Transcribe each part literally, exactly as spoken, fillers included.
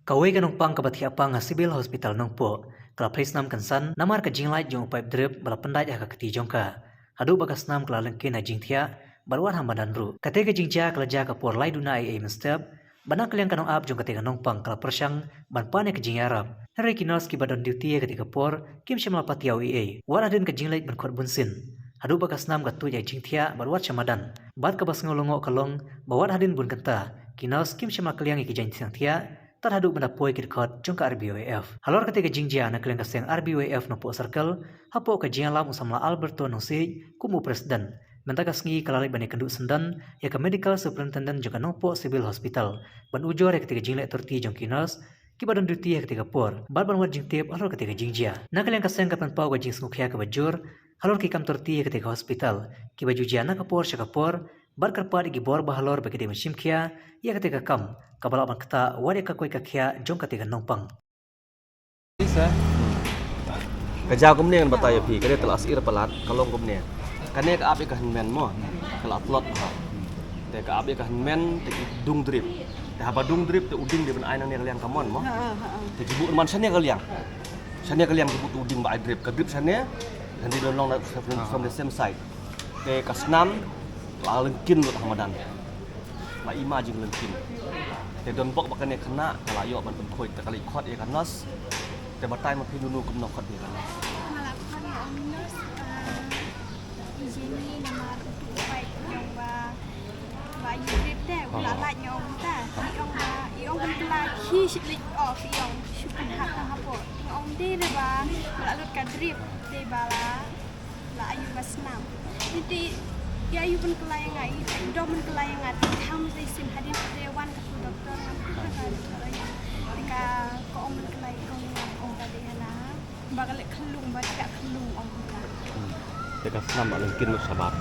Kawei ka nongpang kaba thiah pang ha Civil Hospital Nongpoh ka la plie snam kynsan namar ka jinglait jong u paip drip ba la pyndait ha ka kti jong ka. Haduh ba ka snam ka la lyngkhin ha jingthiah bad wat ha madan ruh. Kata ka jingjia ka la jia ka por lai duna eiei mynstep, bad na ka liang ka nongap jong kata ka nongpang ka la pyrshang ban pan ïa ka jingïarap. Hynrei ki nurse kiba don duty ha kata ka por kim shym la patiaw eiei wat hadien ka jingleit ban khot bunsien. Haduh ba ka snam ka tuid ïa ka jingthiah bad wat sha madan. Bad kaba sngew lyngngoh ka long ba wat hadien bun kynta ki nurse kim shym la kylliang ïa ki jaiñthiang thiah tad haduh ban da poi ki dkhot jong ka R B Y F. Halor kata ka jingjia, na ka liang ka seng R B Y F Nongpoh Circle, hapoh ka jingïalam u samla Alberto Nongsiej kum u president, mynta ka sngi ka la leit ban ïakynduh syndon ïa ka medical superintendent jong ka Nongpoh Civil Hospital ban ujor ïa kata ka jingleh torti jong ki nurse kiba don duty ha kata ka por bad ban wad jingtip halor kata ka jingjia. Na ka liang ka seng ka pynpaw ka jingsngewkhia kaba jur halor ki kam torti ha kata ka hospital kiba ju jia na ka por sha ka por, bad kyrpad ïa ki bor bahalor ba ki dei ban shim khia ïa kata ka kam kaba lah ban ktah wat ïa ka kawei ka khiah jong kata ka nongpang. Ka jia kumne, ngan batai ïa phi, kane te la syier palat, ka long kumne. Kane ka ap ïa ka hynmen mo, ka la tlot ha. Te ka ap ïa ka hynmen te ki dung drip. Te haba dung drip te u ding dei ban ai nangne ka liang kamon mo. Te ki buh man shane ka liang. Shane ka liang ki buh, te u ding ba ai drip, ka drip shane. Kan dei don long na from, from the same side. Te ka snam la lyngkhin lut ha madan. La i ma jinglyngkhin. Te don bok ba kane khynnah ka la ïoh ban pynkhuid, te ka leit khot ïa ka nurse. Te batai ma phi, nunu kumno khot ïa ka nurse? Nga la khot ïa u nurse, ah, i Jenny, namar utu u paip u ong ba, ba ïa drip te u la lait, nga ong ta. I ong ba, i ong ban kylla, ki shit leit off, i ong shu pynhap tang hapoh. Nga ong dei re ba, ba la lut ka drip, dei ba la la ayu ka snam. Te ïa ayu ban kylla ïa nga, i dom ban kylla ïa nga, te kham sa shisien hadien te wan katu doktor, nga kata ka doktor ïa nga. Te ka, ka ong ban kylla ïa nga, ong ka dei hana ba ka leh khyllung, ba thiah khyllung, ong ka. Te ka snam la lyngkhin shabar.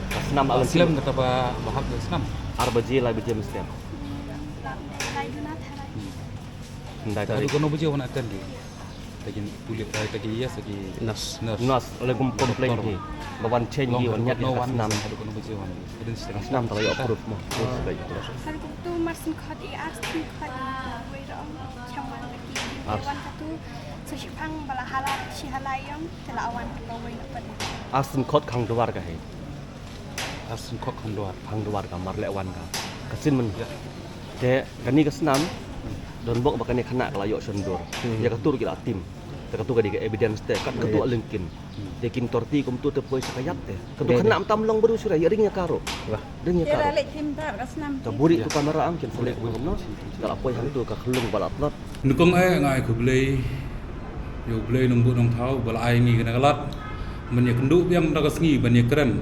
Ka snam la lyngkhin. Slem kata ba, ba hap ka snam. Ar baje, lai baje mynstep. Hmm, la, lai duna tharai. Hynda tharai. Haduh katno baje wan attend ki? Te ki pulit, eh, te ki, yes, ki nurse. Nurse. Nurse, lei kum complain ki. Ba wan change ki, wan ñiad ki ka snam. Haduh katno baje wan ki? Ka snam te la ïoh approve mo. Yes, ka ïoh approve. Haduh katno, mar syn khot i, ar syn khot i, wei rong, chang wan ki, wan katu, sa shipang ba la hala, shi hala ïong, te la wan katu wei na pat. Ar syn khot khang dwar ka hei. Ar syn khot khang dwar. Khang dwar ka mar leh wan ka. Ka syn myn. Te kane ka snam, don bok ba kane khynnah ka la ïoh shon dur. Hmm. Ïa katu ruh ki la tim. Te katu ka dei ka evidence te, kat katu lyngkhin. Te kin torti kumtu te poi sha ka ïap te. Katu khynnah mynta ym long bru shuh re, ïa ring ïa ka ruh. Ring ïa ka ruh. Ka buh ri tu kamera, am kin pule kumno. Ka la poi hangtu ka khyllung ba la tlot. Nyngkong eh nga ai khublei ïa U Blei Nongbuh Nongthaw ba la ai ngi kane ka lad ban ïakynduh biang mynta ka sngi ban ïakren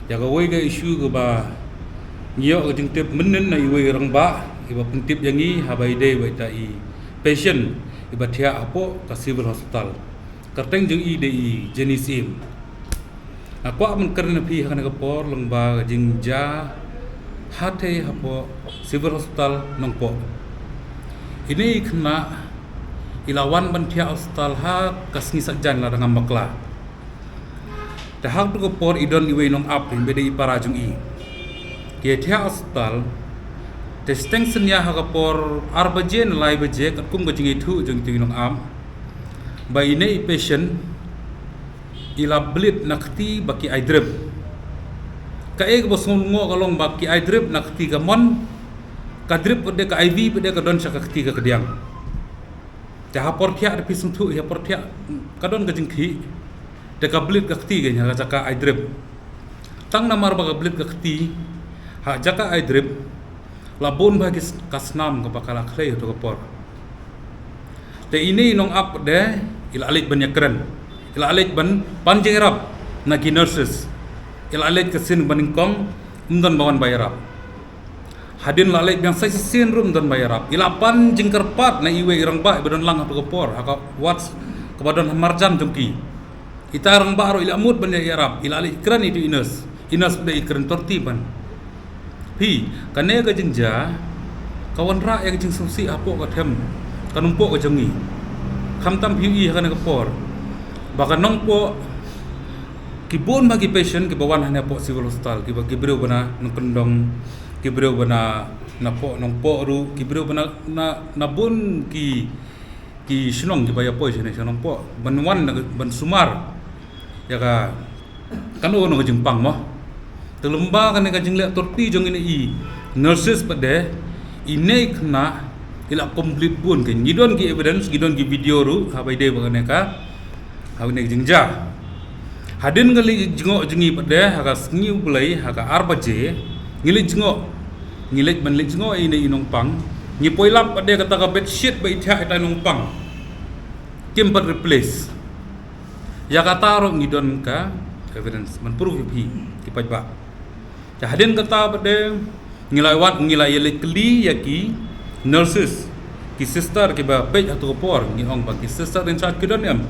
ïa kawei ka issue kaba ngi ïoh ka jingtip mynnin na iwei i rangbah iba pyntip ïa ngi haba i dei bad ita i patient iba thiah hapoh ka Civil Hospital. Kyrteng jong i dei i Jenny Syiem. Nga kwah ban kren ïa phi ha kane ka por lyngba ka jingjia hathei hapoh Civil Hospital Nongpoh. Ine i khynnah i la wan ban thiah hospital ha ka sngi Saitjaiñ lada ngam bakla. Te ha katu ka por i don iwei i nongap iba dei i para jong i. Ki ïa thiah hospital te shiteng synñia ha ka por ar baje ne lai baje katkum ka jingithuh jong itu i nongap ba ine i patient i la bleed na kti ba ki ai drip. Kaei kaba sngewlyngngoh ka long ba ki ai drip na kti kamon, ka drip pat de, ka I V pat de ka don sha ka kti ka kdiang. Te ha por thiah te phi sngewthuh, ha por thiah ka don ka jingkhih. Te ka bleed ka kti ka ha ka jaka ai drip. Tang namar ba ka bleed ka kti ha jaka ai drip, la bun bha ki s-, ka snam kaba ka la khlei ha katu ka por. Te ine i nongap de i la leit ban ïakren, i la leit ban pan jingïarap na ki nurses. I la leit ka sien ba nyngkong, ym don ba wan ba ïarap. Hadien la leit biang sa shisien ruh ym don ba ïarap. I la pan jingkyrpad na iwei i rangbah iba don lang ha katu ka por ha ka ward kaba don ha marjan jong ki. Ita i rangbah ruh i la mut ban ïarap, i la leit kren ïa itu i nurse. I nurse pat de i kren torti ban. Phi, kane ka jingjia ka wanrah ïa ka jingsngewsih hapoh ka them ka Nongpoh ka jong ngi. Khamtam phi ïohi ha kane ka por ba ka Nongpoh ki bun bha ki patient kiba wan hangne hapoh Civil Hospital, kiba ki briew ba na nongkyndong, ki briew ba na Na pdeng Nongpoh ruh ki briew ba na, na, na bun ki, ki shnong kiba ïa poi shane sha Nongpoh ban wan na, ban sumar ïa ka, kano kano ka jingpang mo. Te lem bad kane ka jingleh torti jong ine i nurses pat de, ine i khynnah i la complete bun, ngi don ki evidence, ngi don ki video ruh, haba ïadei bad kane ka, haba ïadei ka jingjia. Hadien ka leit jngoh jngi pat de, ha ka sngi U Blei, ha ka ar baje, ngi leit jngoh, ngi leit ban leit jngoh ine i nongpang, ngi poi lap pat de kata ka bedsheet ba i thiah ïa ita i nongpang, kim pat replace. Ïa kata ruh ngi don ka evidence ban proof ïa phi ki paidbah. Te hadien kata pat de ngi la wan, ngi la ïaleit kylli ïa ki nurses, ki sister kiba peit ha kato ka por, ngi ong ba ki sister in charge ki don em.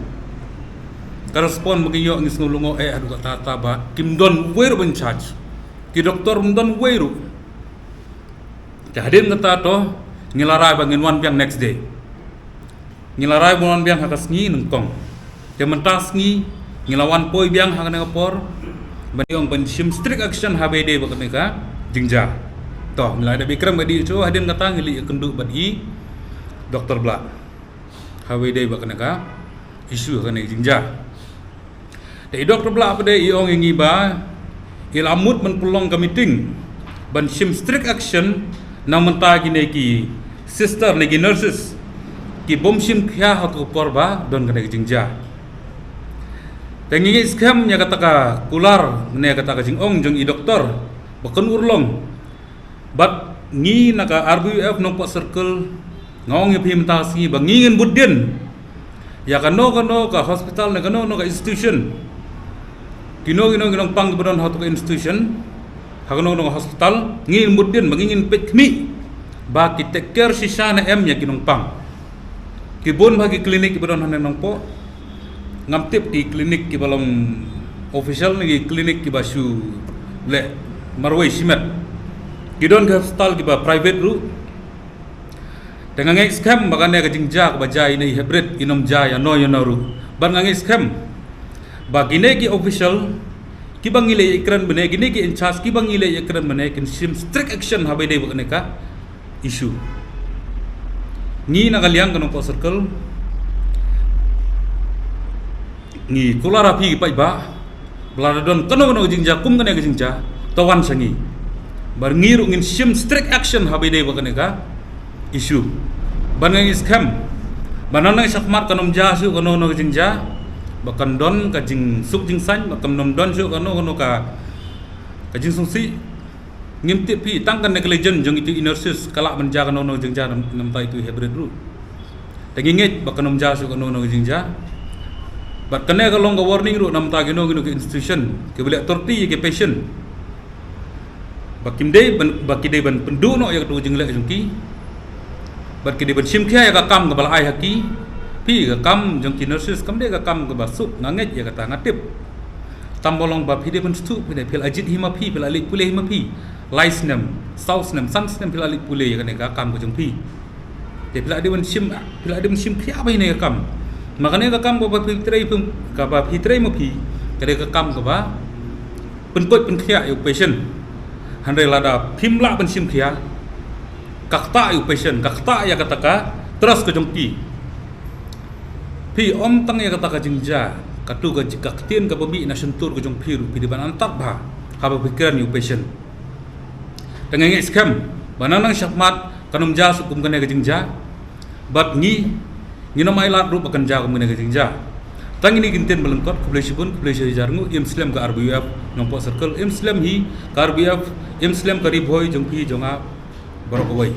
Ka respond ba ngi ïoh, ngi sngew lyngngoh eh haduh katta katta ba kim don uwei ruh ban charge. Ki doktor ym don uwei ruh. Te hadien kata to ngi la rai ba ngin wan biang next day. Ngi la rai ban wan biang ha ka sngi nyngkong. Te mynta sngi ngi la wan poi biang ha kane ka por ban ïoh ban shim strict action haba ïadei bad kane ka jingjia. To ngi la da bikram ka dei shuh, hadien kata ngi leit ïakynduh bad i Doktor Blah haba ïadei bad kane ka issue ha kane ka jingjia. Te i Doktor Blah pat de i ong ïa ngi ba i la mut ban pynlong ka meeting ban shim strict action na bynta kine ki sister ne ki nurses ki bym shim khia ha kato ka por ba don kane ka jingjia. Te ngi ngeit skhem ïa kata ka kular ne kata ka jingong jong i doktor ba kan urlong. Bad ngi na ka R B U F Nongpoh Circle nga ong ïa phi mynta ka sngi ba ngi ngin bud dien ïa kano kano ka hospital ne kano kano ka institution, kino kino ki nongpang kiba don ha kato ka institution, ha kano kano ka hospital, ngi ngin bud dien ba ngi ngin peit khmih ba ki take care shisha ne em ïa ki nongpang. Ki bun bha ki clinic kiba don hangne Nongpoh. Ngam tip ki clinic kiba long official ne ki clinic kiba shu leh marwei shimet. Ki don ki hospital kiba private ruh. Te nga ngeit skhem ba kane ka jingjia kaba jia ine i hybrid i nym jia ïano ïano ruh. Bad nga ngeit skhem ba kine ki official kiba ngi la ïakren mynne, kine ki in charge kiba ngi la ïakren mynne kin shim strict action haba ïadei bad kane ka issue. Ngi na ka liang ka Nongpoh Circle ngi kular ïa phi ki paidbah ba lada don kano kano ka jingjia kum kane ka jingjia, to wan sha ngi. Bad ngi ruh ngin shim strict action haba ïadei bad kane ka issue. Bad nga ngeit skhem ba nang nang shakhmat kan ym jia shuh kano kano ka jingjia, ba kan don ka jingsuk jingsaiñ, ba kan ym don shuh kano kano ka, ka jingsngewsih. Ngim tip phi, tang ka negligence jong itu i nurses ka lah ban jia kano kano jingjia na bynta itu i hybrid ruh. Te ngi ngeit ba kan ym jia shuh kano kano jingjia. Bad kane ka long ka warning ruh na bynta kino kino ki institution kiba leh torti ïa ki patient. Ba kim dei ban, ba ki dei ban pynduh noh ïa kato ka jingleh jong ki. Bad ki dei ban shim khia ïa ka kam kaba la ai ha ki. Phi, ka kam jong ki nurses kam dei ka kam kaba suk, nga ngeit ïa kata, nga tip. Tang ba long ba phi dei ban suk, phi dei, phi la jied hi ma phi, phi la leit pule hi ma phi. Lai snem, saw snem, san snem phi la leit pule ïa kane ka kam ka jong phi. Te phi la dei ban shim, phi la dei ban shim khia bha ïa kane ka kam. Ma kane ka kam kaba phi trei, kaba phi trei ma phi, ka dei ka kam kaba pynkoit pynkhia ïa u patient. Hynrei lada phim lah ban shim khia, ka ktah ïa u patient, ka ktah ïa kata ka trust ka jong phi. Phi ym tang ïa kata ka jingjia, kato ka ji-, ka ktien kaba mih na shyntur ka jong phi ruh phi dei ban antap bha haba phi kren ïa u patient. Te nga ngeit skhem ba nang nang shakhmat kan ym jia shuh kum kane ka jingjia. Bad ngi, ngin ym ailad ruh ba kan jia kum kane ka jingjia. Tang ine i kyntien ba lyngkot, khublei shibun, khublei shihajar nguh, im slem ka R B U F Nongpoh Circle, im slem hi ka R B U F, im slem ka Ri Bhoi jong phi jong nga baroh kawei.